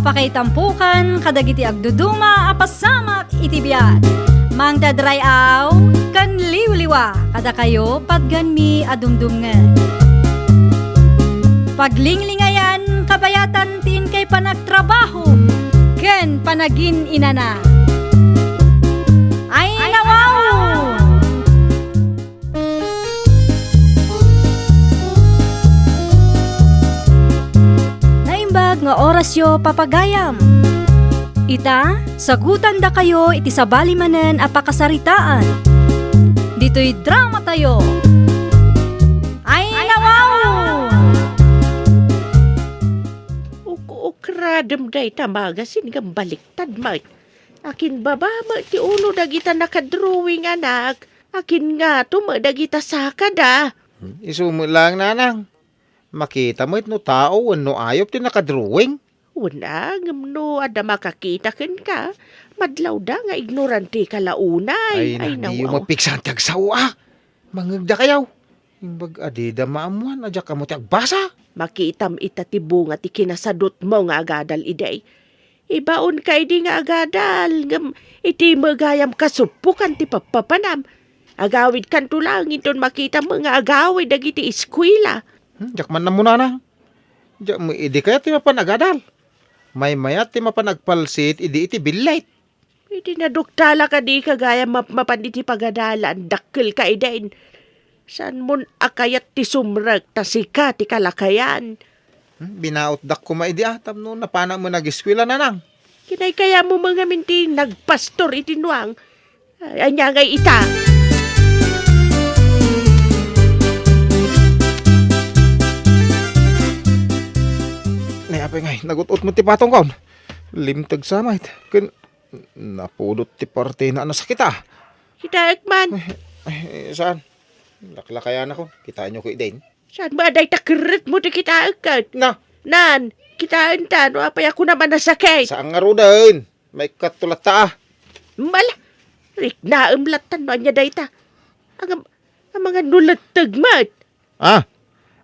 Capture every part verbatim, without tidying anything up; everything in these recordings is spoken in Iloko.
Pakaitampokan kadagiti agduduma a pasamak iti biag. Mangted ray-aw ken liwliwa kadakayo patganmi a dumdumngeg. Paglinglingayan kabayatan ti inkay panagtrabaho ken panagin-inana. Ay, nawaw! Naimbag nga orasyo, papagayam. Ita, sagutandakayo iti sabali manen a pakasaritaan. Ditoy dramatayo. Ay, nawaw! Uk-ukradem dayta magasin ngem baliktad met. Akinbaba met ti ulo dagita nakadrawing, anak. Akin ngato met dagita sakada. Isu met laeng, nanang. Makita met no tao wenno ayup ti nakadrawing. Wen a, ngem no adda makakita kenka, madlawda nga ignorantika la unay. Ay, ay, na, diyo nawaw. Mapiksan ti agsao, a. Mangngegdakayo. Imbag a dida maammuan a diak ammo ti agbasa. Makitam ita ti bunga ti kinasadutmo nga agadal idi. Ibaonka idi nga agadal, ngem iti met gayam kasuppokan ti pappapanam. Agawidkanto laeng inton makitam nga agawid dagiti eskuela. Hmm, diak man ammo, nanang. Diak met idi kayat ti mapan agadal. Maymayat ti mapan agpalsit idi iti billit. Idi naduktalak a dika gayam map-, mapan iti pagadalan, dakkelka idin. Saanmon a kayat ti sumrek ta sika ti kalakayan. Hmm, binautdak koma idi, a, tapno napanak met nga ageskuela, nanang. Kinaykayammo met ngamin ti nagpastor iti nuang. Ay, ania ngay ita? Nay, apay ngay, nagut-ot met ti patongkon. Limteg sa met. Ken napudot ti partena a nasakit, a. Kitaek man. Ay, ay, saan? Laklakayanakon. Kitaenyo ko idin. Saan ba dayta kerretmo ti kitaek ket? Na. Nan, kitaenta no apay a kunam a nasakit. Saan ngaruden? Maikkato latta, a. Mala, riknaem latta no ania dayta. Ang, amangan no letteg met. A,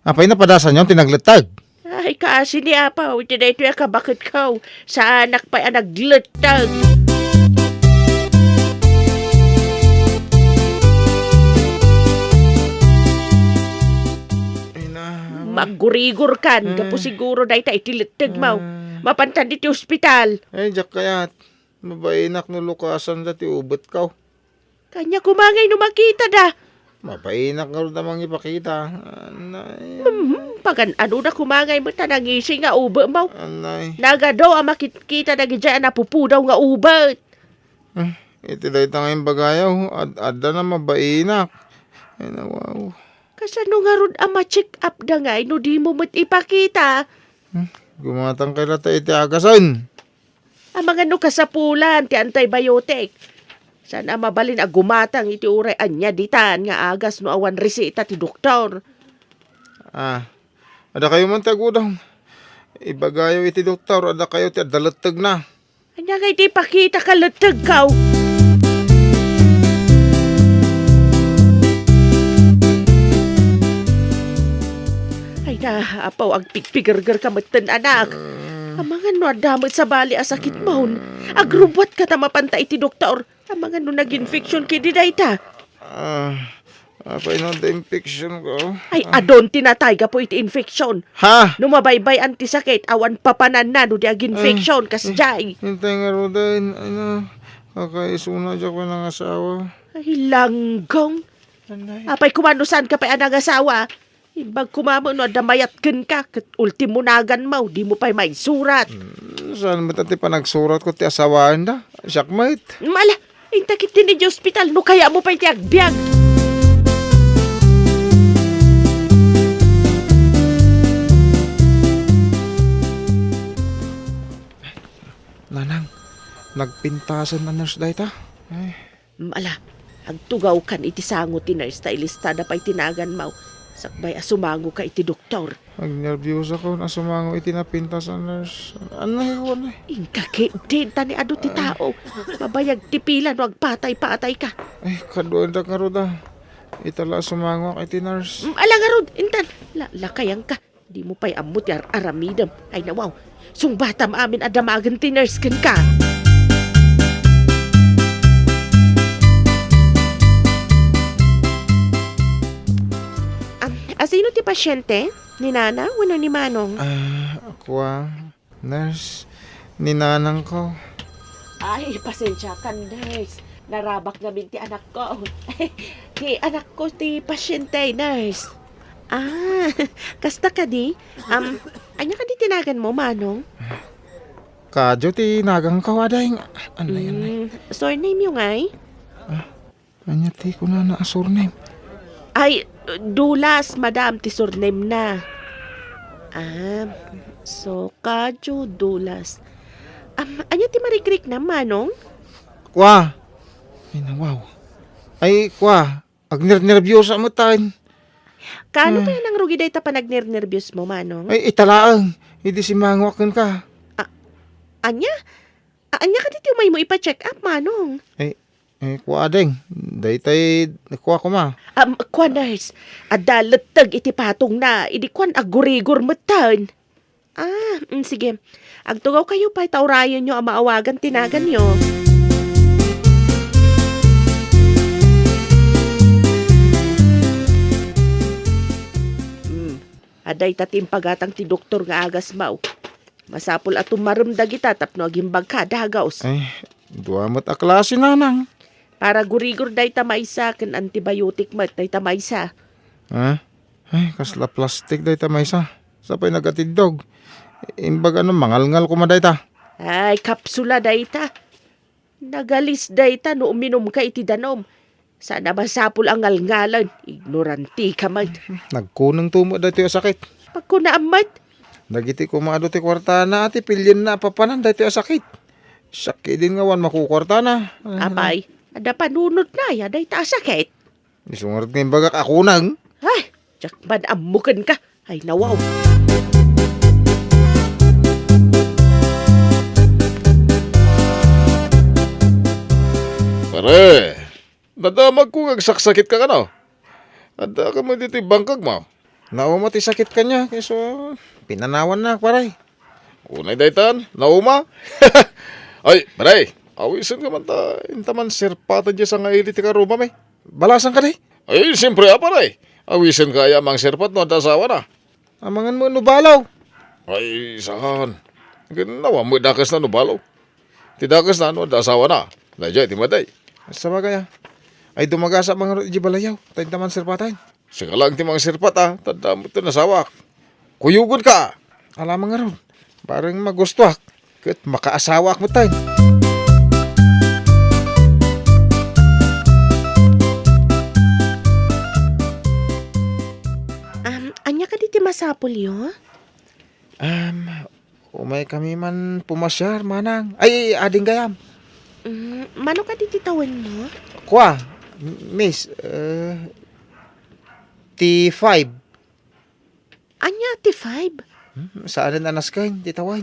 apay napadasanyo ti nagletteg? Ay, kaasi ni Apaw, iti daytoy a kabaketko. Saanak pay a nagletteg. Ay, na. Maggurigor kan, gapu siguro dayta iti lettegmo. Mapantan iti ospital. Ay, diak kayat. Mabainak no lukasanda ti ubetko. Kaniak koma ngay no makitada. Mabainak ngarud a mangipakita. Anay. Hmm, pagan-anoda koma ngay met a nangisi nga ubetmo. Anay. Nagadu a makitkita dagidiay a napupudaw nga ubet. Hmm, iti dayta nga imbagayo, ad-, adda na mabainak. Ay, nawaw. Kasano ngarud a ma-check up da ngay no dimo met ipakita? Hmm, gumatang kay latta iti agasen. Amangan no kasapulan ti antibiotic. Saan a mabalin a gumatang iti uray ania ditan nga agas no awan reseta ti doktor. A, adda kayo man ti agudong. Ibagayo iti doktor, adda kayo ti adda lettegna. Ania ngay ti ipakita ka lettegko? Ay na, Apaw, agpigpigergerka metten, anak. Amangan no adda met sabali a sakitmon. Agrubbuatka ta mapanta iti doktor. Amangan no nag-infection kadi dayta. A, apay no adda infection ko? Ay, adun ti natay gapu iti infection. Ha? No mabaybay-an ti sakit, awan papananna no di ag-infection, kasdiay. Intay ngaruden, ay na, kakaisuna diak panangasawa. Ay, langgong. Anay. Apay koma no saanka pay a nangasawa? Imbag koma met no adda mayat kenka, ket ultimo naganmo, dimo pay maisurat. Hmm, saan met ti panagsuratko ti asawaenda? Siak met. Mala, inta ketdi idiay ospital no kayatmo pay ti agbiag. Nanang, nagpintasen a nurse dayta. Ay. Mala, agtugawkan iti sango ti nurse ta ilistada pay ti naganmo. Sakbay a sumangoka iti doktor. Agnerbiosakon a sumango iti napintas a nurse. Anay, anay. Inka ketdi, ta ni adu ti tao. Mabayag ti pila no agpatay-patayka. Ay, kaduadak ngarud a. Ita la a sumangoak iti nurse. Mm, ala ngarud, intan. La, lakayanka. Dimo pay ammo ti ar-aramidem. Ay, nawaw. Sungbatam amin a damagen ti nurse kenka. Am, asino ti pasyente? Ni Nana wenno ni Manong? Ah, kua, nurse, ni nanangko. Ay, pasensiakan, nurse. Narabak ngamin ti anakko. Ti anakko ti pasyente, nurse. Ah, kasta kadi? Am, ania kadi ti naganmo, Manong? Kadio ti naganko, ading. Anay, anay. Mm, surname-yo ngay? Ah, ania ti kunana a surname? Ay, Dulas, madam, ti surname na. Ah, so, Kadio Dulas. Am, ania ti marikriknam, Manong? Kua. Ay, nawaw. Ay, kua. Agnernerbios a metten. Kaano Hmm. kaya nangrugi dayta panagnernerbios mo, Manong? Ay, ita laeng. Idi simmangoak kenka. A-, ania? A-, ania kadi ti umaymo ipa-check up, Manong? Ay, ay, kua, ading. Daytay, kua, kuma. Am, kua, nurse. Adda letteg iti patongna. Idi kuan, aggurigor metten. Ah, mm, sige. Agtugawkayo pay ta urayenyo a maawagan ti naganyo. Mm. Adda ita ti impagatang ti doktor nga agasmaw. Masapul a tumarem dagita tapno agimbagka a dagus. Ay, dua met a klase, nanang. Para gurigor dayta maysa ken antibiotic met dayta maysa. Ha? Ay, kasla plastik dayta maysa. Sa pay nagatiddog. Imbag ano, mangalngal koma dayta. Ay, kapsula dayta. Nagalis dayta no uminumka iti danum. Saan a masapul a ngalngalan. Ignorantika met. Nagkuneng to met daytoy a sakit. Pagkunaam met. Dagiti koma adu ti kuartana, ti pilienna a papanan daytoy a sakit. Sakit din nga awan makukuartana. Apay, adda panunotna ya dayta a sakit. Isu ngarud nga imbagak a kuneng. Ay, diak man ammo kenka. Ay, nawaw. Pare, nadamagko nga agsaksakit ka kano? Adda ka met iti bangkag mo? Nauma ti sakit kaniak, isu pinanawannak, pare. Unay daytan, nauma. Ay, pare, awisen ka man ta, inta man sirpatan diay sangaili ti karrubam, eh. Balasan ka di? Ay, siyempre, a, pare. Awisen ka aya a mangsirpat no adda asawana? Amangan mo no balaw. Ay, saan? Ken awan met dakesna no balaw. Ti dakesna no adda asawana. Daydiay ti madi. Sabagay, a. Ay, dumagasa man ngarud iti balayyo. Ta inta man sirpatan. Sika lang ti mangsirpat, a. Tadda met ti nasawak. Kuyogenka. Ala man ngarud. Bareng magustuak. Ket makaasawaak met tayo. Um, ania kadi ti masapulyo? Um, umay kami man pumasiar, manang. Ay, ading gayam. Mm, mano kadi ti tawenmo? Kua, miss, eh, T five. Ania ti five? Hmm, saanen a nasken ti tawen.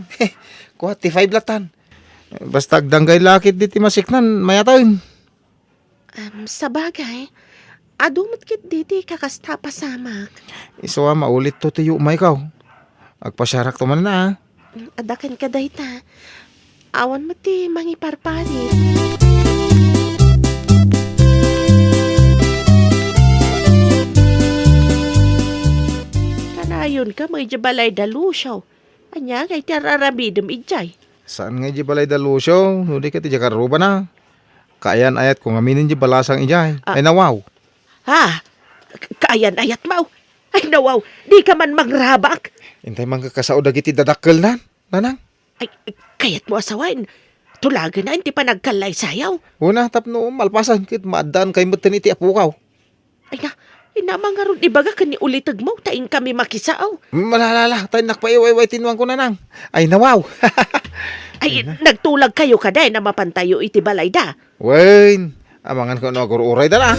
Kua, T five latan. Basta agdanggay lakit diti masiknan, mayaten. Em, sabagay, adu met ketdi ti kakasta a pasamak. Isu a maulitto ti yumayko. Agpasiarakto manen a. Adda kenka dayta. Awan met ti mangiparpari. Kanayonka met idiay balay da Lucio. Ania ngay ti ar-aramidem idiay? Saan nga idiay balay da Lucio, no di ket idiay karrubana. Kaayan-ayatko ngamin idiay balasang idiay. Ah. Ay, nawaw. Ha? K-, kaayan-ayatmo? Ay, nawaw, dika man mangrabak. Intay mangkakasao dagiti dadakkelnan, nanang. Ay, kayatmo a sawen, tulagenna ti panagkallaysayaw. Una, tapno malpasan ket maaddaankayo metten iti apokaw. Ay na, ay na, mangarud ibaga ken ni ulitegmo, ta inkami makisao. Malalala, tay nakpaiwayway ti nuangko, nanang. Ay, nawaw. Ay, ay na. Nagtulagkayo kadi a mapantayo iti balayda? Wen, amangan ko no agur-urayda na.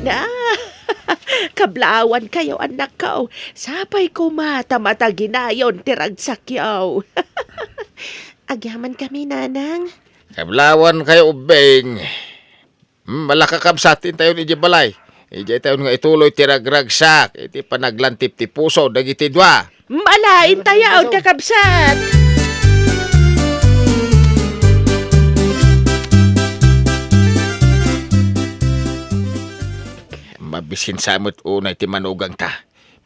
Na, kablaawankayo, annakko. Sapay koma ta mataginayon ti ragsakyo. Agyamankami, Nanang. Kablaawankayo, ubbing. Hmm, ala, kakabsat, intayon idiay balay. Idiay tayon nga ituloy ti ragragsak iti panaglantip ti puso dagiti dua. Ala, intayon, kakabsat. Mabisin sa met unay ti manugangta.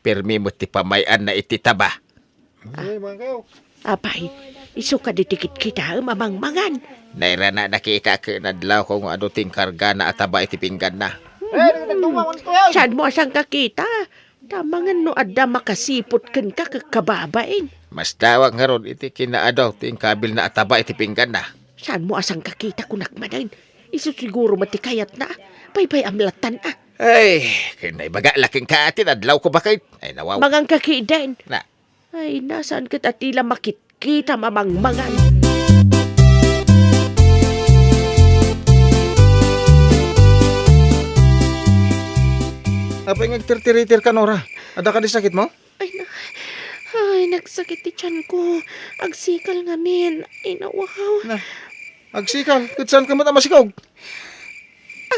Permi met ti pamay-anna iti taba. Ay, mangkaw. Apay, isu kadi ti kitkitaem a mangmangan? Nairana, nakita ken adlawko nga adu ti inkargana a taba iti pingganna. Eh, nagduma man ko yan. Saanmo a sangkakita? Tamangan no adda makasiput kenka ket kababain. Mas dawag ngarud iti kinaadu ti inkabilna a taba iti pingganna. Saanmo a sangkakita, kunak manen? Isu siguro met ti kayatna. Baybay-am lattan a. Ay, ken naibaga la kenka ti adlawko baket. Ay, nawaw. Mangan ka kiden. Na. Ay, na, saan ket a ti la makitkita a mangmangan? Apay nga agtirtiritirka, Nora? Adda kadi sakitmo? Ay, na, ay, nagsakit ti tianko. Agsikal ngamin. Ay, nawaw. Na, agsikal? Ket saanka met a masikog?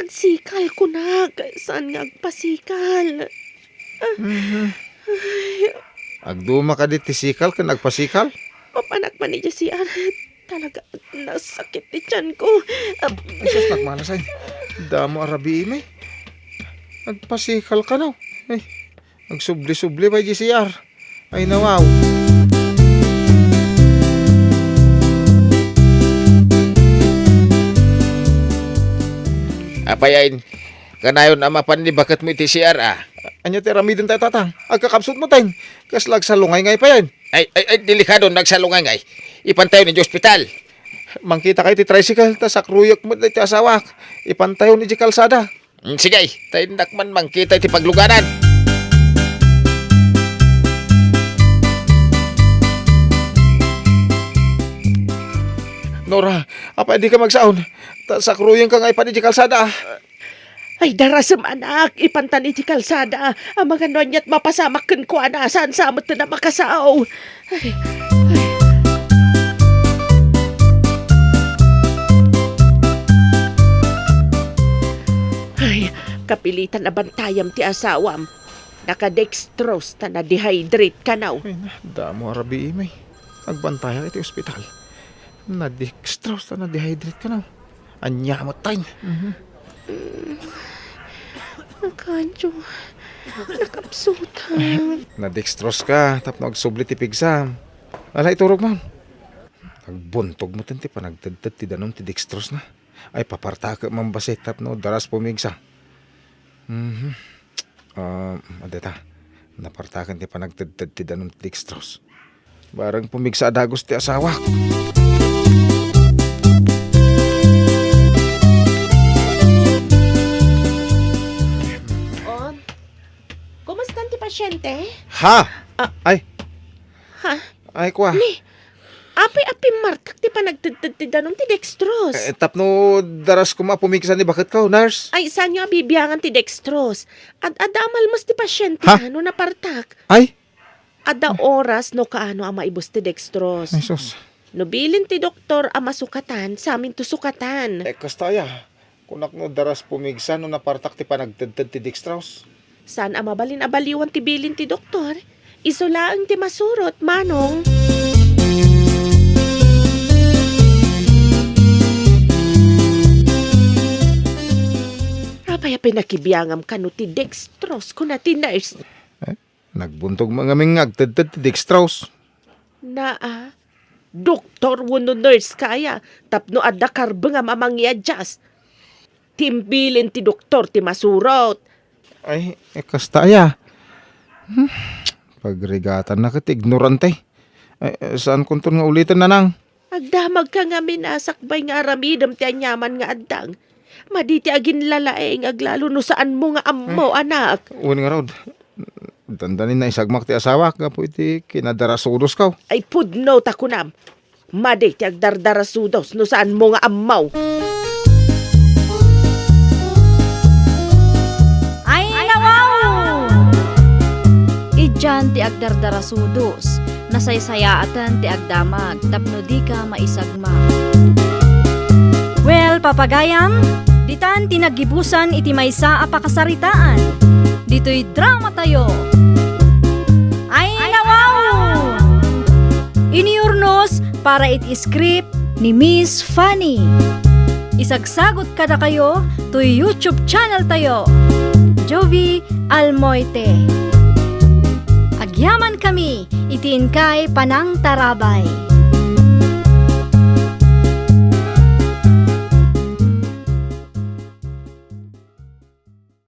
Agsikal, kunak. Saan nga agpasikal? Mhm. Ay. Agduma kadi ti sikal ken agpasikal? Mapanak man idiay C R. Talaga, nasakit ti tianko. Ay, sus, nagmalasay. Damo a rabii, may. Agpasikal ka, no? Ay. Agsubli-subli pay idiay C R. Ay, nawaw. Apay, ay, kanayon a mapan ni baketmo iti C R, a? Ania ti aramiden tayo, Tatang? Agkakabsutmo tayo. Kasla agsalungay ngay pay, ay. Ay, ay, ay, delikado nga agsalungay ngay. Ipan tayo idiay ospital. Mangkita kayo ti tricycle, ta sakruyek met ti asawak. Ipan tayo idiay kalsada. Mm, sige, ta innak man mangkita iti pagluganan. Nora, apay dika magsaon? Ta sakruyenka nga ipan idiay kalsada. Ay, darasem, anak, ipantan iti kalsada. Amangan no aniat mapasamak kenkuana, saan sa met a makasao. Ay, ay. Ay, kapilitan a bantayam ti asawam. Naka-dextrose ta na-dehydrate kano. Ay, na, damo a rabii, may. Agbantayak iti ospital. Na-dextrose ta na-dehydrate kano. Ania met tay? Mhm. Mm. Nakaadyo. Nakabsutan. Na-dextrose ka, tapno agsubli ti pigsam. Ala, iturog man. Agbuntog met ti panagtedted ti danum ti dextrose na. Ay, papartakem man basi tapno daras pumigsa. Mhm. Ah, adda ta. Napartaken ti panagtedted ti danum ti dextrose. Bareng pumigsa a dagus ti asawak. Oh, kumusta ti pasyente? Ha? Ah. Ay. Ha? Ay, kwa. Ni, apay a pimmartak ti panagtedted ti danum ti dextrose? Eh, tapno daras koma a pumigsa ni baketko, nurse. Ay, saanyo a bibiangan ti dextrose? Ad-adda a malmes ti pasyente. Ha? No napartak. Ay? Adda oras no kaano a maibus ti dextrose. Ay, sus. No bilin ti doktor a masukatan, saminto sukatan. Eh, kasta aya, kunak no daras pumigsa no napartak ti panagtedted ti dextrose. Saan a mabalin a baliwan ti bilin ti doktor. Isu laeng ti masurot, Manong. Apay a pinakibiangam kano ti dextrose, kuna ti nurse. Eh? Nagbuntog man ngamin nga agtedted ti dextrose. Naa, doktor wenno nurse ka aya, tapno adda karbengam a mangiadias. Ti imbilin ti doktor ti masurot. Ay, eh, kasta aya. Hmm, pagrigatanna ket ignorante. Eh, eh, saankonton nga uliten, Nanang? Agdamagka ngamin a sakbay nga aramidem ti aniaman nga addang. Madi ti aginlalaeng aglalo no saanmo nga ammo, eh, anak. Wen ngarud, dandanin naisagmak ti asawak gapu iti kinadarasudosko. Ay, pudno ta kunam. Madi ti agdardarasudos no saanmo nga ammo. ti agdardarasudos, nasaysayaaten ti agdamag tapno dika maisagma. Well, papagayam, ditan ti naggibusan iti maysa a pakasaritaan. Ditoy drama tayo. Ay, nawaw! Iniyurnos para iti script ni Miss Fanny. Isagsagot kadakayo toy YouTube channel tayo, Jovie Almoite. Agyaman kami iti inkay panangtarabay.